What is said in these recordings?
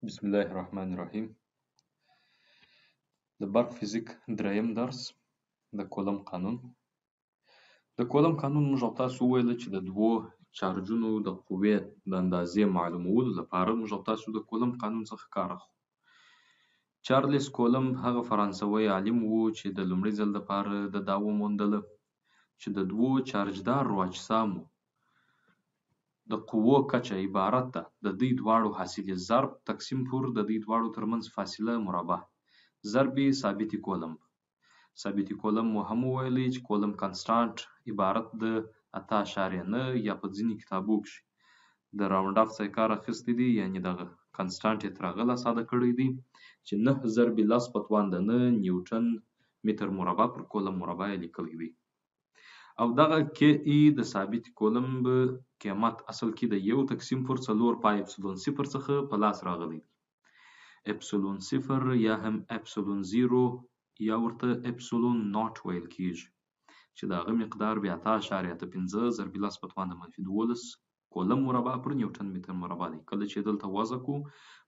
بسم الله الرحمن الرحیم. د برق فزیک دریم درس، د کولم قانون. د کولم قانون موږ او تاسو وویل چې د دوو چارجونو د قوې د اندازې معلومولو لپاره موږ او تاسو د کولم قانون څخه کار اخلو. چارلس کولم هغه فرانسوی عالم و چې د لومړي ځل لپاره د دا وموندله چې د دوو چارجدارو اجسامو د قوو کچه عبارت ده د دوی دواړو حاصل ضرب تقسیم پر د دوی دواړو ترمنځ فاصله مربع ضرب ثابت کولم. ثابت کولم مو هم وویلی چې کولم constant عبارت د 8.9 یا په ځینې کتابو کښې د round off څخه کار اخیستی دی، یعنې دغه constant یې تر هغه لا ساده کړی دی چې 9 ضرب 10 په توان د 9 نیوټن متر مربع پر کولم مربع یې لیکلی دی. او دغه K e د ثابت کولم قیمت اصل کې د 1 تقسیم پر 4 پای اپسلون 0 څخه په لاس راغلی دی. اپسلون 0 یا هم اپسلون 0 یا ورته اپسلون naught ویل کیږي چې د هغه مقدار بیا 8.85 ضرب 10 په توان د منفي 12 کولم مربع پر نیوټن متر مربع دی. کله چې دلته وضع کو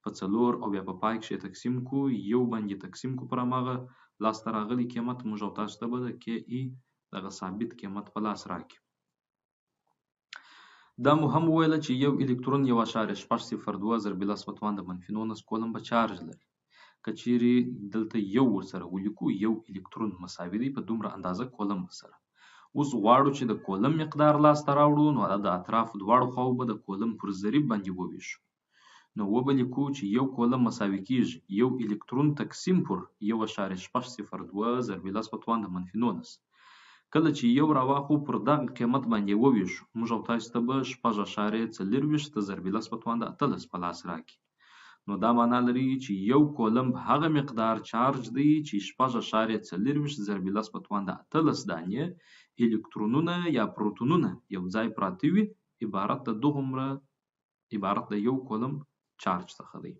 په 4 او بیا په پای کښې تقسیم کو 1 باندې تقسیم کو پر هماغه لاسته راغلي قیمت، موږ او تاسو ته به د K e دغه ثابت قیمت په لاس راکړي. دا مو هم وویله چې یو الکترون 1.602 ضرب 10 په توان د منفي 19 کولم به چارج لري. که چیرې دلته یو ورسره ولیکو، یو الکترون مساوي دی په دومره اندازه کولم سره. اوس غواړو چې د کولم مقدار لاسته راوړو، نو د اطرافو دواړو خواوو به د کولم پر ضریب باندې وویشو. نو وبه لیکو چې یو کولم مساوي کیږي یو الکترون تقسیم پر 1.602 ضرب 10 په توان د منفي 19. کله چې یو راواخو پر دغه قیمت باندې وویشو، موږ او تاسو ته به 6.24 ضرب 10 په توان د 18 په لاس راکړي. نو دا معنا لري چې یو کولم هغه مقدار چارج دی چې 6.24 ضرب 10 په توان د 18 دانې الکترونونه یا پروتونونه یو ځای پراته وي، عبارت د دغومره عبارت د یو کولم چارج څخه دی.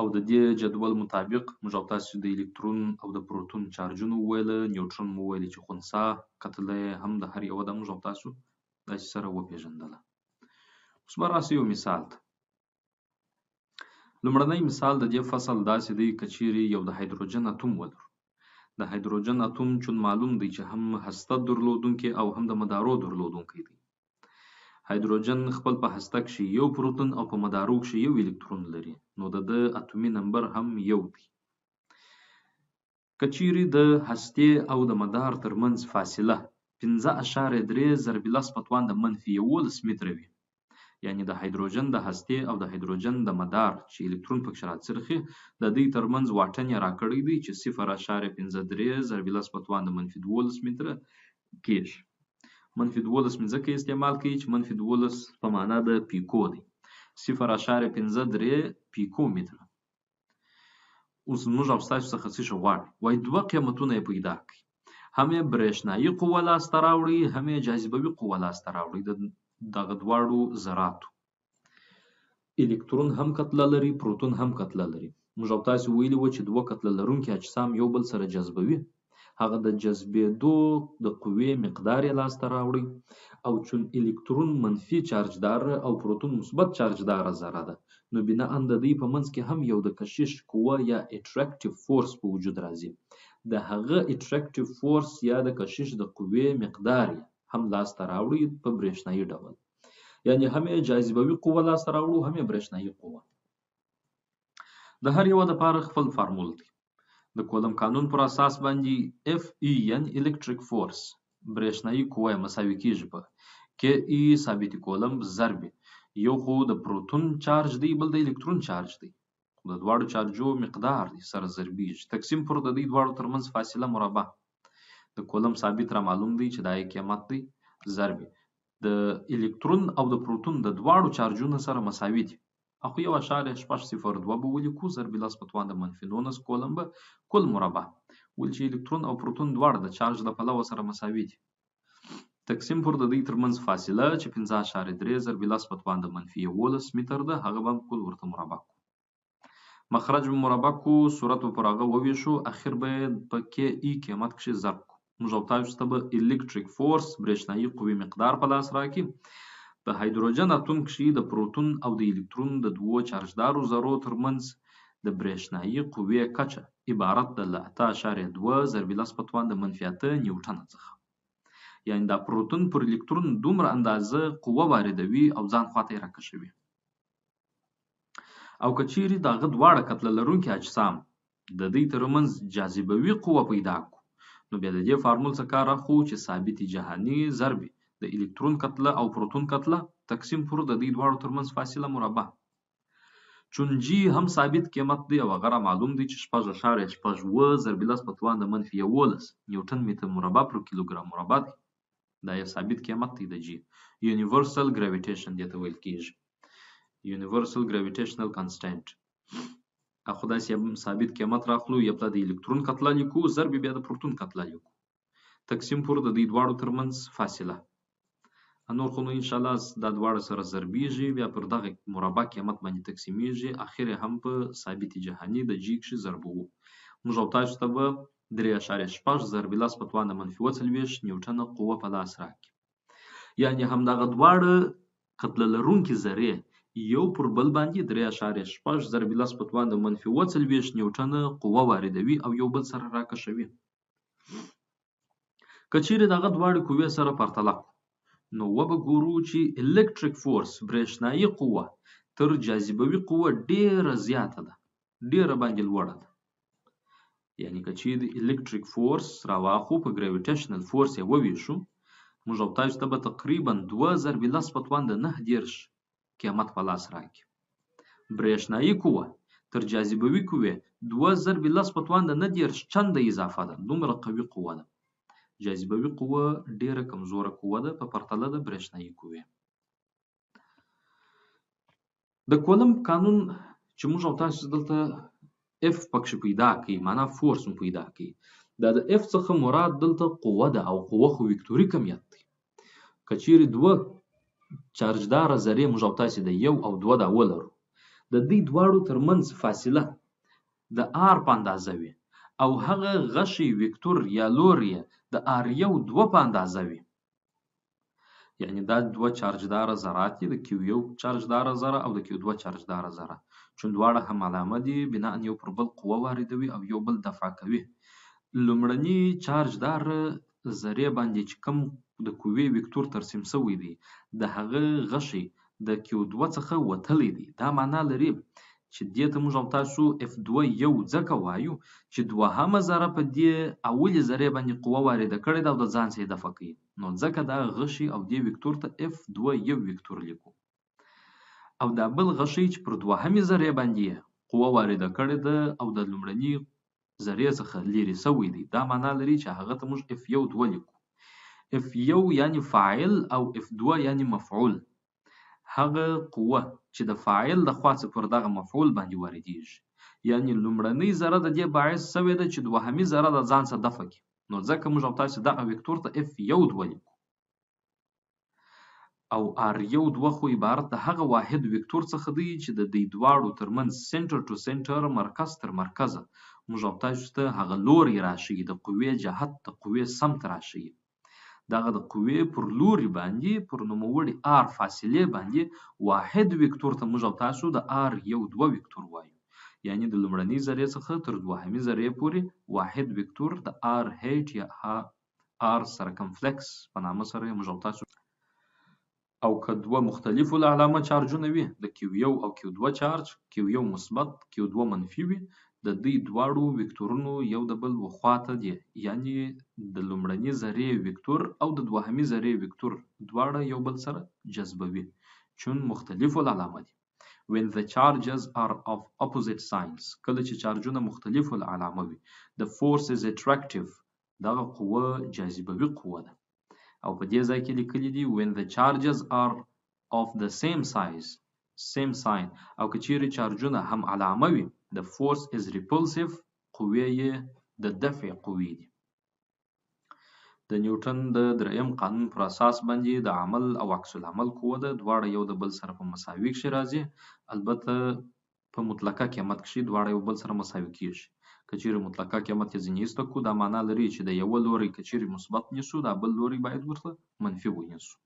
او د دې جدول مطابق موږ او تاسو د الکترون او د پروتون چارجونه وویله، نیوټرون مو وویل چې خنثی کتله یې هم د هر یوه ده، موږ او تاسو داسې سره وپېژندله. اوس به راسو یو مثال ته. لومړنی مثال د دې فصل داسې دی که چیرې یو د هایدروجن اتوم ولرو. د هایدروجن اتوم چون معلوم دی چې هم هسته درلودونکی او هم د مدارو درلودونکی دی. هایدروجن خپل په هسته کښې یو پروتون او په مدارو کښې یو الکترون لري، نو د ده اتومي نمبر هم یو دی. که چیرې د هستې او د مدار ترمنځ فاصله 5.3 ضرب 10 په توان د منفي 11 متره وي، یعنې د هایدروجن د هستې او د هایدروجن د مدار چې الکترون پکښې راڅرخي د دوی ترمنځ واټن یې راکړی دی چې 0.53 ضرب 10 په توان د منفي 12 متره کېږي. منفي 12 مې ځکه استعمال کوي چې منفي 12 په معنا د پیکو دی، 0.53 پیکو متره. اوس موږ او ستاسو څخه څه شی غواړي؟ وایي دوه قیمتونه یې پیدا کړئ، هم یې برېښنايي قوه لاسته راوړئ، هم یې جاذبوي قوه لاسته راوړئ د دغه دواړو ذراتو. الکترون هم کتله لري، پروتون هم کتله لري. موږ او تاسو ویلي وو چې دوه کتله لرونکي اجسام یو بل سره جذبوي، هغه د جذبېدو د قوې مقدار یې لاسته راوړي. او چون الکترون منفي چارجدار او پروتون مثبت چارجداره ذره ده، نو بناً د دوی په منځ کې هم یو د کشش قوه یا attractive force په وجود راځي. د هغه attractive force یا د کشش د قوې مقدار یې هم لاسته راوړي په برېښنايي ډول، یعنې هم یې جاذبوي قوه لاسته راوړو، هم یې برېښنايي قوه. د هر یوه دپاره خپل فارمول دی. د کولم قانون پر اساس باندې F E یعنې electric force برېښنايي قوه یې مساوي کیږي په K e ثابت کولم ضرب یو خو د پروتون چارج دی، بل د الکترون چارج دی، د دواړو چارجو مقدار دی سره ضربیږي، تقسیم پر د دوی دواړو ترمنځ فاصله مربع. د کولم ثابت را معلوم دی چې دا یې قیمت دی ضرب د الکترون او د پروتون د دواړو چارجونو سره مساوي دي. اخو 1.602 به ولیکو ضرب 10 په توان د منفي 19 کولم به کل مربع، ولې چې الکترون او پروتون دواړه د چارج د پلوه سره مساوي دي، تقسیم پر د دوی ترمنځ فاصله چې 5.3 ضرب 10 په توان د منفي 11 متر ده، هغه به هم کل ورته مربع کړو. مخرج به مربع کړو، صورت به پر هغه وویشو، اخر به یې په K e قیمت کښې ضرب کړو. موږ او تاسو ته به electric force برېښنايي قوې مقدار په لاس راکړي. د هایدروجن اتوم کښې د پروتون او د الکترون د دوو چارجدارو ذرو تر منځ د برېښنايي قوې کچه عبارت ده له 8.2 ضرب 10 په توان د منفي 8 نیوټنه څخه. یعنې دا پروتون پر الکترون دومره اندازه قوه واردوي او ځان خواته یې راکشوي. او که چیرې د هغه دواړه کتله لرونکي اجسام د دوی ترمنځ جاذبوي قوه پیدا کړو، نو بیا د دې فارمول څخه کار اخلو چې ثابت جهاني ضرب د الکترون کتله او پروتون کتله تقسیم پر د دوی دواړو ترمنځ فاصله مربع. چون جي هم ثابت قیمت دی او هغه را معلوم دی چې 6.67 ضرب 10 په توان د منفي 11 نیوټن متر مربع پر کیلوګرام مربع دی. دا یو ثابت قیمت دی د جي. یونیورسل ګراویټیشن دې ته ویل کیږي، یونیورسل ګراویټیشنل کانسټنټ. خو داسې ثابت قیمت راخلو، یو پلا د الکترون کتله لیکو، ضرب بیا د پروتون کتله لیکو، تقسیم پر د دوی دواړو ترمنځ فاصله. نور خو نو انشاءالله دا دواړه سره ضربیږي، بیا پر دغه مربع قیمت باندې تقسیمیږي، اخر یې هم په ثابت جهاني د جي کښې ضربوو. موږ او تاسو ته به 3.6 ضرب 10 په توان د منفي 47 نیوټنه قوه په لاس راکړي. یعنې همدغه دواړه کتله لرونکي ذرې یو پر بل باندې 3.6 ضرب 10 په توان د منفي 47 نیوټنه قوه واردوي او یو بل سره راکشوي. که چیرې دغه دواړې قوې سره پرتله کړو، نو وبه ګورو چې الکتریک فورس، برېښنايي قوه، تر جاذبوي قوه ډېره زیاته ده، ډېره باندې لوړه ده. یعنې که چیرې الکتریک فورس راواخو په ګراویټیشنل فورس یې وویشو، موږ او تاسو ته به تقریبا 2 ضرب 10 په توان د 39 قیمت په لاس راکړي. برېښنايي قوه تر جاذبوي قوې 2 ضرب 10 په توان د 39 چنده اضافه ده، دومره قوي قوه ده. جاذبوي قوه ډېره کمزوره قوه ده په پرتله د برېښنايي قوې. د کولمب قانون چې موږ او تاسو دلته اف پکښې پیدا کوي، معنا فورس مو پیدا کوي، دا د اف څخه مراد دلته قوه ده، او قوه خو وکتوري کمیت دی. که چیرې دوه چارجداره ذرې موږ او تاسې د 1 او 2 دا ولرو، د دوی دواړو ترمنځ فاصله د آر په اندازه وي، او هغه غشی وکتور یا لوری یې د آر 1 2 په اندازه وي. یعنې دا دوه چارجداره ذرات دي، د کیو 1 چارجداره ذره او د کیو 2 چارجداره ذره، چون دواړه هم علامه دي، بناً یو پر بل قوه واردوي او یو بل دفع کوي. لومړني چارجدار ذرې باندې چې کوم د قوې وکتور ترسیم شوی دی، د هغه غشی د کیو 2 څخه وتلی دی. دا معنا لري چې دې ته موږ او تاسو اف 2 1 ځکه وایو چې دوهمه ذره په دې اولې ذرې باندې قوه وارده کړې ده او د ځان څخه یې دفع کوي، نو ځکه دا غشی او دې وکتور ته اف 2 1 وکتور لیکو. او دا بل غشی چې پر دوهمې ذرې باندې قوه وارده کړې ده او د لومړني ذرې څخه لیرې شوی دی، دا معنا لري چې هغه ته موږ اف 1 2 لیکو. اف 1 یعنې فاعل او اف 2 یعنې مفعول. هغه قوه چې د فاعل د خوا څخه پر دغه مفعول باندې واردېږي، یعنې لومړنۍ ذره د دې باعث شوې ده چې دوهمي ذره د ځان څخه دفع کړي، نو ځکه موږ او تاسې دغه وکتور ته اف 1 2 لیکو. او آر 1 2 خو عبارت د هغه واحد وکتور څخه دی چې د دوی دواړو ترمنځ سنټر ټو سنټر، مرکز تر مرکزه، موږ او تاسو ته هغه لوری راښیي، د قوې جهت، د قوې سمت راښیي. دغه د قوې پر لوري باندې، پر نوموړي آر فاصلې باندې واحد وکتور ته موږ او تاسو د آر 1 2 وکتور وایو. یعنې د لومړنۍ ذرې څخه تر دوهمې ذرې پورې واحد وکتور د آر هیټ یا آر سرکمفلکس په نامه سره موږ او تاسو. او که دوه مختلفو العلامه چارجونه وي، د کیو 1 او کیو 2 چارج، کیو 1 مثبت، کیو 2 منفي وي، د دوی دواړو وکتورونو یو د بل خواته دي، یعنې د لومړني ذرې وکتور او د دوهمي ذرې وکتور دواړه یو بل سره جذبوي، چون مختلفو العلامه دي. When the charges are of opposite signs، کله چې چارجونه مختلفو العلامه وي، the force is attractive، دغه قوه جاذبوي قوه ده. او په دې ځای کې لیکلي دي when the charges are of the same size same sign، او که چیرې چارجونه هم علامه وي، the force is repulsive، قوې یې د دفع قوې دي. د نیوټن د دریم قانون پر اساس باندې د عمل او عکس العمل قوه ده، دواړه یو د بل سره په مساوي کښې راځي، البته په مطلقه قیمت کښې دواړه یو بل سره مساوي کیږي. که چیرې مطلقه قیمت یې ځینې ایسته کړو، دا معنا لري چې د یوه لوری که چیرې مثبت نیسو، دا بل لوری باید ورته منفي ونیسو.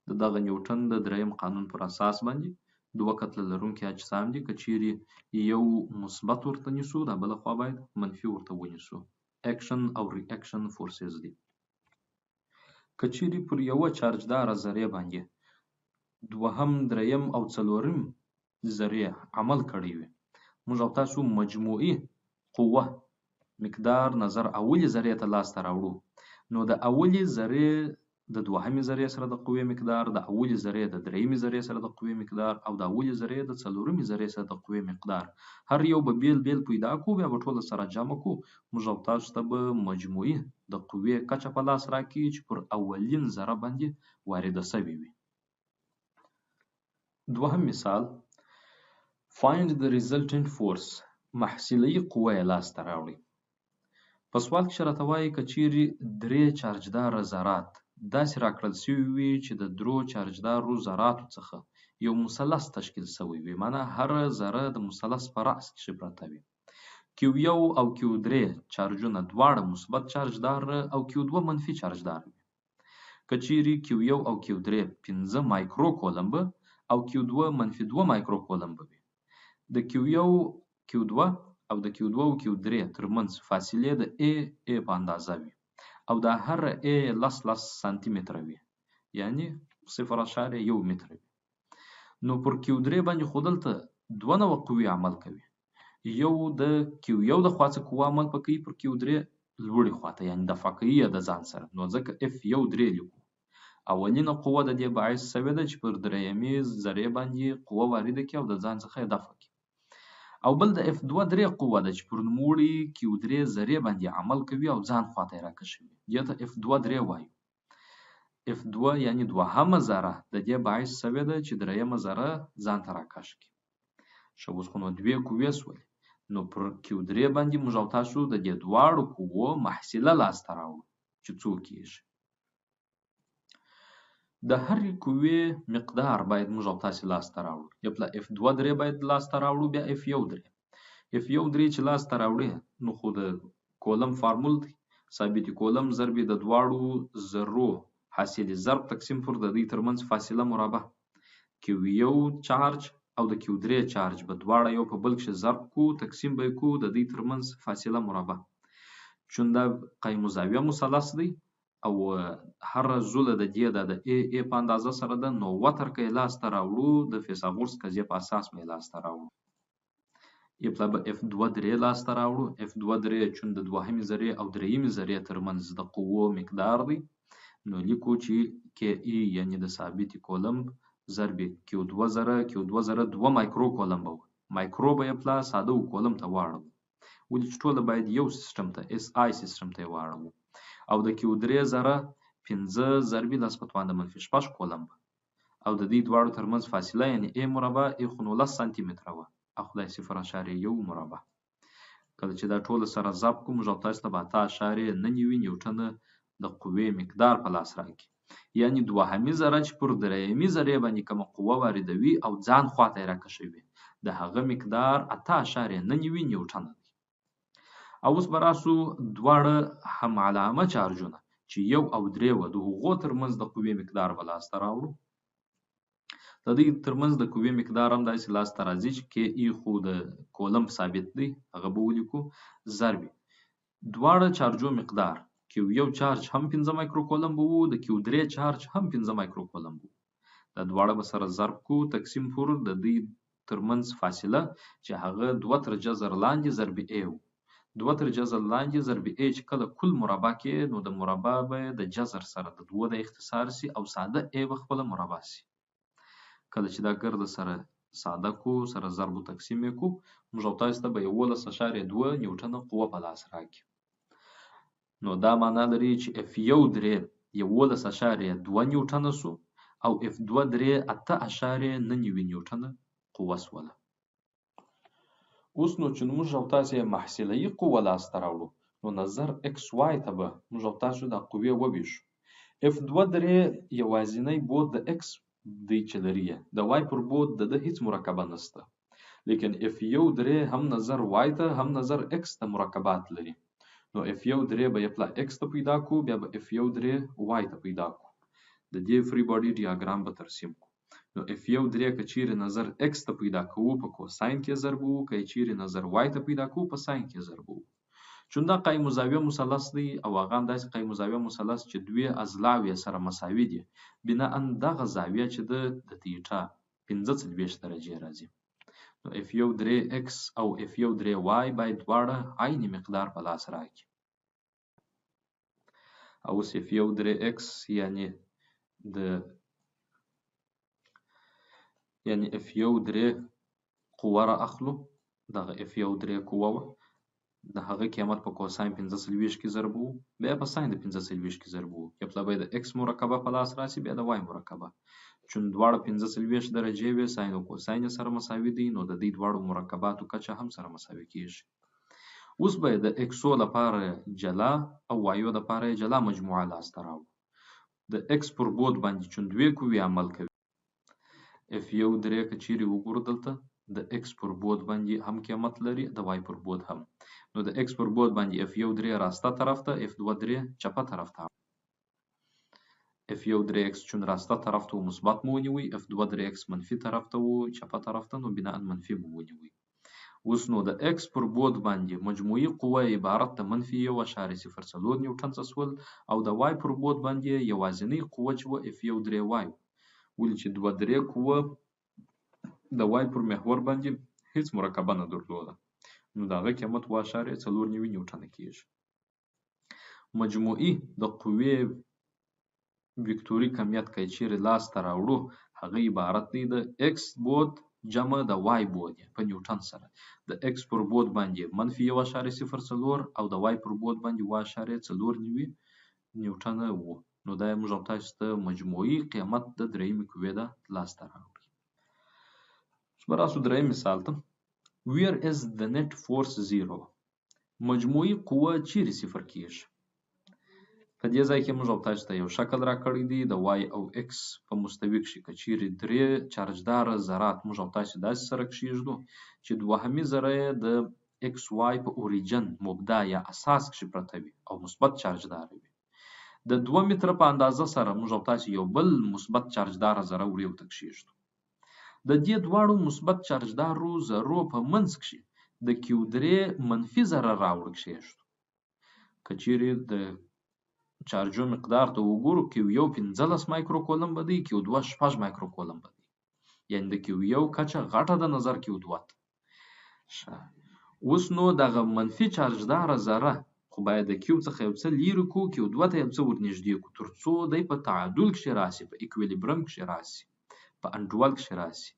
د دغه نیوټن د دریم قانون پر اساس باندې دوه کتله لرونکي اجسام دي، که چیرې یو مثبت ورته نیسو، دا بله خوا باید منفي ورته ونیسو. اکشن او ری اکشن forces دي. که چیرې پر یوه چارجداره ذرې باندې دوهم، دریم او څلورم ذرې عمل کړی وي، موږ او تاسو مجموعي قوه مقدار نظر اولې ذرې ته لاسته راوړو، نو د اولې ذرې د دوهمې ذرې سره د قوې مقدار، د اولې ذرې د درېیمې ذرې سره د قوې مقدار او د اولې ذرې د څلورمې ذرې سره د قوې مقدار هر یو به بیل بیل پیدا کړو، بیا به ټوله سره جمع کړو، موږ او تاسو ته به مجموعي د قوې کچه په لاس راکړي چې پر اولین ذره باندې وارده شوې وي. دوهم مثال، Find the resultant force، محصلهیي قوه یې لاسته راوړئ. په سوال کې راته وایي که چیرې درې چارجداره ذرات داسې راکړل شوي وي چې د درو چارجدارو ذراتو څخه یو مثلث تشکیل شوی وي، معنا هره ذره د مثلث په رأس کې پرته وي، کیو یو او کیو درې چارجونه دواړه مثبت چارجدار او کیو دوه منفي چارجدار وي. که چیرې کیو یو او کیو درې 5 مایکرو کولمب او کیو دوه منفي 2 مایکرو کولمب وي، د کیو یو کیو دوه او د کیو دوه او کیو درې ترمنځ فاصلې د ای ای په اندازه وي او دا هر ای لس لس سانتي متره وي، یعنی 0.1 متر وي. نو پر کیو درې باندې خو دلته دوه نوع قوې عمل کوي، یو د کیو یو د خوا څخه قوه عمل پکوي پر کیو درې لوړې خواته، یعنی دفع کوي یې د ځان سره، نو ځکه اف یو درې لیکو. اولینه قوه د دې باعث سوې ده چې پر درېیمې ذرې باندې قوه وارده کړي او د ځان څخه یې دفع کړي. او بل د اف دوه درې قوه ده چې پر نوموړي کیو درې ذرې باندې عمل کوي او ځان خواته یې راکشوي، دې ته اف دوه درې وایو. اف دوه یعنی دوهمه ذره د دې باعث سوې ده چې درېیمه ذره ځان ته راکش کړي. ښه، اوس خو نو دوې قوې سولې، نو پر کیو درې باندې موږ او تاسو د دې دواړو قوو محصله لاسته راوړو چې څو کېږي. د هرې قوې مقدار باید موږ او تاسې لاسته راوړو. یو پلا اف دوه درې باید لاسته راوړو، بیا اف یو درې. اف یو درې چې لاسته راوړې نو خو د کولم فارمول دی، ثابت کولم ضرب د دواړو ذرو حاصل ضرب تقسیم پر د دوی ترمنځ فاصله مربع. کیو یو چارج او د کیو درې چارج به دواړه یو په بل کښې ضرب کو، تقسیم به یې کو د دوی ترمنځ فاصله مربع. چون دا قایم الزاویه مثلث دی او هره زوله د دې د ای ای په اندازه سره ده، نو وتر که یې لاسته راوړو د فیثاغورث قضیې په اساس به یې لاسته راوړو. یو پلا به اف دوه درې لاسته راوړو. اف دوه درې چون د دوهمې ذرې او درېیمې ذرې ترمنځ د قوو مقدار دی، نو لیکو چې کی ای یعنی د ثابتې کولمب ضرب کیو دوه ذره، کیو دوه ذره دوه مایکرو کولمب وه، مایکرو به یې پلا ساده و کولم ته واړوو، ولې چې ټوله باید یو سیستم ته اس آی سیستم ته یې واړوو. او د کیو درې ذره 5 ضرب 10 په توان د منفي 6 کولمب او د دې دواړو ترمنځ فاصله یعنی ای مربع ای خو نو 10 سانتي متره وه، او خدای 0.1 مربع. کله چې دا ټوله سره ضرب کړو موږ او تاسو ته به 8.99 نیوټنه د قوې مقدار په لاس راکړي. یعنی دوهمي ذره چې پر درېیمې ذرې باندې کومه قوه واردوي او ځان خواته یې راکشوي د هغه مقدار 8.99 نیوټنه دی. او اوس به راسو دواړه هم علامه چارجونه چې یو او درې وه د هغو ترمنځ د قوې مقدار به لاسته راوړو. د دې ترمنځ د قوې مقدار هم داسې لاسته راځي چې کی ای خو د کولمب ثابت دی، هغه به ولیکو، ضرب دواړه چارجو مقدار کیو یو چارج هم 5 مایکرو کولمب وو، د کیو درې چارج هم 5 مایکرو کولمب وو، دا دواړه به سره ضرب کو، تقسیم پر د دې ترمنځ فاصله چې هغه دوه تر جذر لاندې ضرب ای وو، دوه تر جذر لاندې ضرب ای چې کله کل مربع کې نو د مربع به د جذر سره د دوه د اختصار سي او ساده ای به خپله مربع سي. کله چې دا ګرده سره ساده کو، سره ضرب و تقسیم یې کو، موږ او تاسو ته به 11.2 نیوټنه قوه په لاس راکړي. نو دا معنا لري چې اف یو درې 11.2 نیوټنه سو او اف دوه درې 8.99 نیوټنه قوه سوله. اوس نو چې موږ او تاسې محصلهیي قوه لاسته راوړو نو نظر ایکس وای ته به موږ او تاسو دا قوې وویشو. اف دوه درې یوازینی بود د ایکس دی چې لري یې، د وای پر بود د ده هیڅ مرکبه نشته، لیکن اف یو درې هم نظر وای ته هم نظر ایکس ته مرکبات لري. نو اف یو درې به یې پلا ایکس ته پیدا کو، بیا به اف یو درې وای ته پیدا کو. د دې free body diagram به ترسیم کو. نو F یو درې که چیرې نظر x ته پیدا کوو په cosine کې ضربوو، که چیرې نظر y ته پیدا کوو په sine کې ضربوو. چون دا قایم زاویه مثلث دی او هغه هم داسې قایم زاویه مثلث چې دوې اضلاعوې سره مساوي دي، بناً دغه زاویه چې ده د theta 45 درجې راځي. نو F یو درې x او F یو درې y باید دواړه عین مقدار په لاس راکړي. او اوس F یو درې x یعنی د یعنی F یو درې قوه را اخلو، دغه F یو درې قوه وه، د هغه قیمت په cosine 45 کې ضربوو، بیا په sine د 45 کې ضربوو. یو به د x مرکبه په لاس راسي، بیا د y مرکبه. چون دواړه 45 درجې وې، sine او cosine سره مساوي دي، نو د دې دواړو مرکباتو کچه هم سره مساوي کیږي. اوس به د ایکسو لپاره جلا او وایو لپاره جلا مجموعه لاسته راوړو. د x پر بعد باندې چون دوې قوې عمل کوي، F یو درې که چیرې وګورو دلته د x پر بعد باندې هم قیمت لري، د y پر بعد هم. نو د x پر بعد باندې F یو درې راسته طرف ته، F دوه درې چپه طرف ته. F یو درې x چون راسته طرف ته مثبت مو ونیوی، F دوه درې x منفي طرف ته و چپه طرف ته، نو بناً منفي مو ونیوی. اوس نو د x پر بعد باندې مجموعي قوه عبارت د منفي 1.04 نیوټن څخه سول، او د y پر بعد باندې یوازینۍ قوه چې وه F یو درې y، ولې چې دوه درې قوه د y پر محور باندې هیڅ مرکبه نه درلوده، نو د هغه قیمت 1.94 نیوټنه کیږي. مجموعي د قوې وکتوري کمیت که چیرې لاسته راوړو، هغه عبارت دی د x بعد جمع د y بعد په نیوټن سره. د x پر بعد باندې منفي 1.04 او د y پر بعد باندې 1.94 نیوټنه وو. نو دا موږ او تاسو ته مجموعي قیمت د درېیمې قوې ده لاسته راوړي. اوس به راسو درېیم مثال ته. Where is the net force zero؟ مجموعي قوه چیرې صفر کیږي؟ په دې ځای کې موږ او تاسو ته یو شکل راکړی دی د y او x په مستوي کښې. که چیرې درې چارجداره ذرات موږ او تاسو داسې سره کښېږدو چې دوهمي ذره یې د x y په origin مبدا یا اساس کښې پرته وي او مثبت چارجداره وي، د 2 متره په اندازه سره موږ او تاسو یو بل مثبت چارجداره ذره وریو ته کښېږدو. د دې دواړو مثبت چارجدارو ذرو په منځ کښې د Q درې منفي ذره راوړ کښېږدو. که چیرې د چارجو مقدار ته وګورو، Q یو 15 مایکرو کولم به دی، Q دوه 6 مایکرو کولم به دی، یعنی د Q یو کچه غټه ده نظر Q دوه ته. اوس نو دغه منفي چارجداره ذره خو باید د Q څخه یو څه لیرې کړو، Q دوه ته یو څه ورنږدې کړو، تر څو دی په تعادل کښې راسي، په equilibrium کښې راسي، په انډول کښې راسي.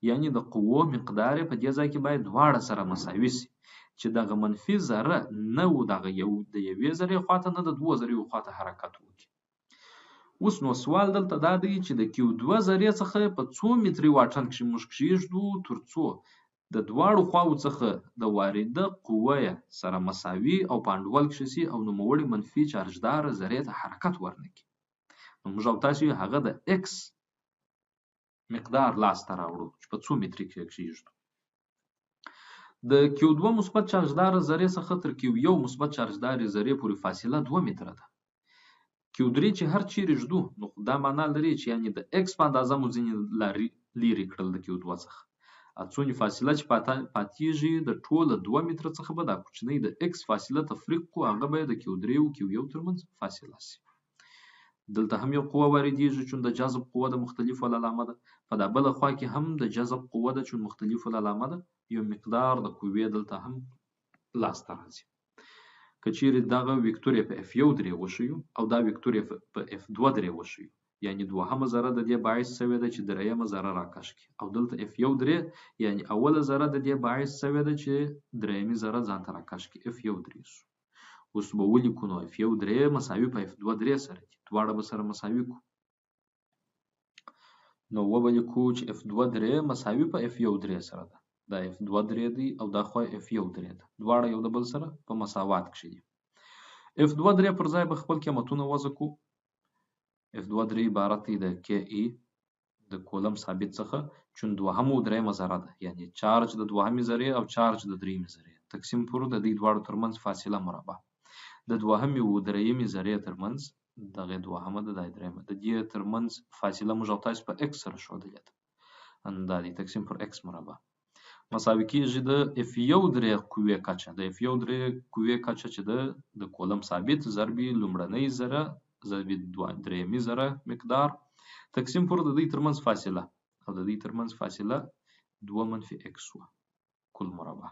یعنی د قوو مقدار یې په دې ځای کې باید دواړه سره مساوي سي، چې دغه منفي ذره نه و دغه یو د یوې ذرې خواته نه د دوو ذرې خواته حرکت وکړي. اوس نو سوال دلته دا دی چې د Q دوه ذرې څخه په څو متري واټن کښې موږ کښېږدو تر څو د دواړو خواوو څخه د وارده قوه یې سره مساوي او په انډول کښې سي او نوموړې منفي چارجداره ذرې ته حرکت ورنه کړي. نو موږ او تاسو هغه د x مقدار لاسته راوړو چې په څو متري کښې کښېږدو. د Q دوه مثبت چارجداره ذرې څخه تر Q یو مثبت چارجدارې ذرې پورې فاصله 2 متره ده. Q درې چې هر چیرې ږدو نو دا معنا لري چې یعنی د x په اندازه مو ځینې لارې لیرې کړل د Q دوه څخه، څونې فاصله چې پاتېږي د ټوله 2 متره څخه به دا کوچنۍ د x فاصله تفریق کړو، هغه به د Q درې او Q یو ترمنځ فاصله سي. دلته هم یو قوه واردېږي چون د جذب قوه د مختلفو العلامه ده، په دا بله خوا کې هم د جذب قوه ده چون مختلفو العلامه ده، یو مقدار د قوې دلته هم لاسته راځي. که چیرې دغه وکتور یې په F یو درې وښیو او دا وکتور یې په F دوه درې وښیو، یعنی دوهمه ذره د دې باعث سوې ده چې درېیمه ذره راکش کړي، او دلته F یو درې یعنی اوله ذره د دې باعث سوې ده چې درېیمې ذره ځان ته راکش کړي، F یو درې سو. اوس به ولیکو نو F یو درې مساوي په F دوه درې سره دي، دواړه به سره مساوي کړو. نو وبه لیکو چې F دوه درې مساوي په F یو درې سره ده، دا F دوه درې دی او دا خوا F یو درې ده، دواړه یو د بل سره په مساوات کښې دي. F دوه درې پر ځای به خپل قیمتونه وضع کړو. F دوه درې عبارت دی د K E د کولم ثابت څخه چون دوهمه او درېیمه ذره ده، یعنی چارج د دوهمې ذرې او چارج د درېیمې ذرې تقسیم پر د دې دواړو ترمنځ فاصله مربع. د دوهمې او درېیمې ذرې ترمنځ دغه دوهمه ده، دا درېیمه. د دې تر منځ فاصله موږ او تاسو په ایکس سره ښودلې ده، دا دی تقسیم پر ایکس مربع مساوي کېږي د اف یو درې قوې کچه، د اف یو درې قوې کچه چې د کولم ثابت ضرب لومړنۍ ذره ضرب درېیمې ذره مقدار تقسیم پر د دوی ترمنځ فاصله، او د دوی ترمنځ فاصله دوه منفي ایکس وه کل مربع.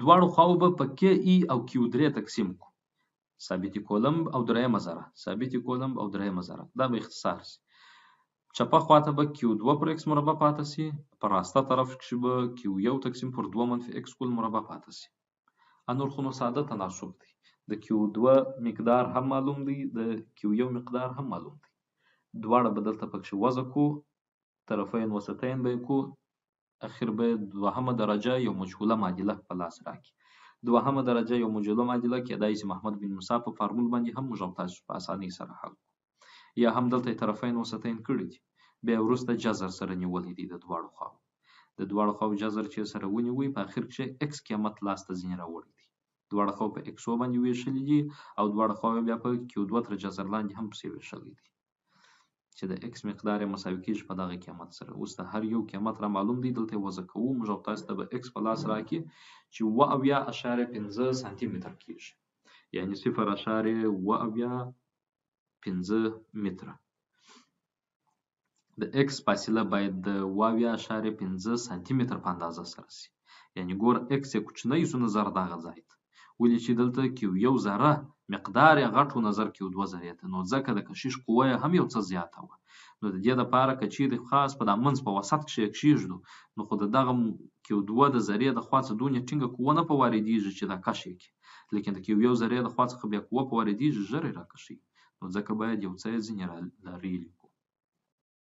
دواړو خواوو به په کې ای او کیو درې تقسیم کو، ثابت کولمب او درېیمه ذره، ثابت کولمب او درېیمه ذره، دا به اختصار شي. چپه خواته به کیو دوه پر ایکس مربع پاته شي، په راسته طرف کښې به کیو یو تقسیم پر دوه منفي ایکس کل مربع پاته شي. نور خو نو ساده تناسب دی، د کیو دوه مقدار هم معلوم دی، د کیو یو مقدار هم معلوم دی، دواړه به دلته پکښې وضع کو، طرفین وسطین به یې کو، اخر به دوهمه درجه یو مجهوله معادله په لاس راکړي. دوهمه درجه یو مجهوله معادله کېدای شي محمد بن موسی په فارمول باندې هم موږ او تاسو په اسانۍ سره حل کړو، یا هم دلته یې طرفین وسطین کړي دي، بیا وروسته جذر سره نیولی دی د دواړو خواوو، د دواړو خواوو جذر چې سره ونیوی په اخر کښې ایکس قیمت لاسته ځینې راوړی دی، دواړه خواوو په ایکسو باندې ویشلي دي او دواړه خواوې بیا په کیو دوه تر جذر لاندې هم پسې ویشلی دی چې د ایکس مقدار یې مساوي کېږي په دغه قیمت سره. اوس د هر یو قیمت را معلوم دی، دلته یې وضع کوو، موږ او تاسو ته به ایکس په لاس راکړي چې 77.5 سانتي متر کېږي، یعنې 0.75 متره. د ایکس فاصله باید د 77.5 سانتي متر په اندازه سره شي، یعنې ګوره ایکس یې کوچنی شو نظر دغه ځای ته، ولې چې دلته کیو یو ذره مقدار یې غټ و نظر کیو دوه ذرې ته، نو ځکه د کشش قوه یې هم یو څه زیاته وه. نو د دې دپاره که چیرې خاص په دا منځ په وسط کښې یې کښېږدو، نو خو د دغه کیو دوه د ذرې د خوا څخه دونې ټینګه قوه نه په واردېږي چې دا کش یې کړي، لیکن د کیو یو ذرې د خوا څخه بیا قوه په واردېږي، ژر یې راکشوي، نو ځکه باید یو څه یې ځینې را لرې.